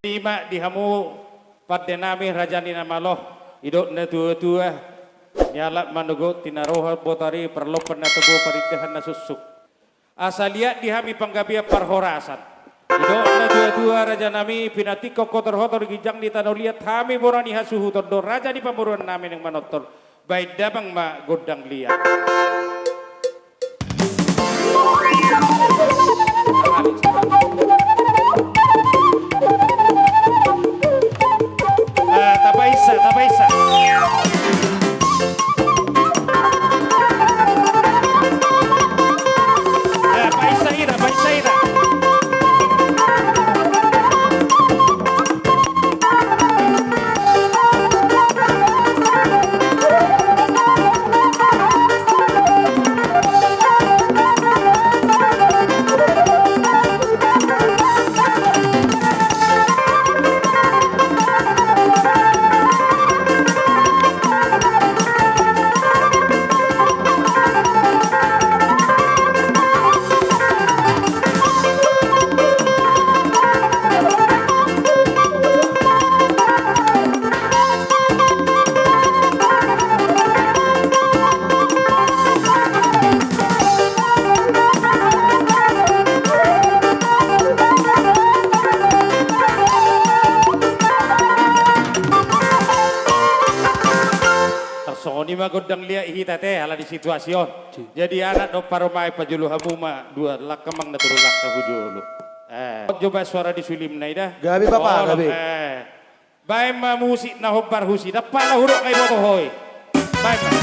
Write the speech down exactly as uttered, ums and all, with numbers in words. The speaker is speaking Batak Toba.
Ima di hamu pande nami raja ni na malo, didok na tua-tua, nialap manogot tinaroha botari, parlompan na tabo parindahan na suksuk. Asa liat di hami panggabean parhorasan. Didok na tua-tua raja nami, pinantikhon hotor-hotor ginjang di tano liat, hami bona ni hasuhuton do raja ni pamoruon nami naeng manortor. Baen damang ma gondang liat. Ah, tapaisa, tapaisa. Ah, paisa ira, paisa ira. Tarsongon i ma gondang liat hita te, ala ni situasi on. Jadi anak dohot parumaen, pajolo hamu ma dua langka, manang na tolu langka hu jolo. Eh, jo baen suara di sulimna i da. Gabe, Bapa, gabe. Eh. Baen ma musik na hombar husi, dampakna hudok nga iboto ho i. Baen ma.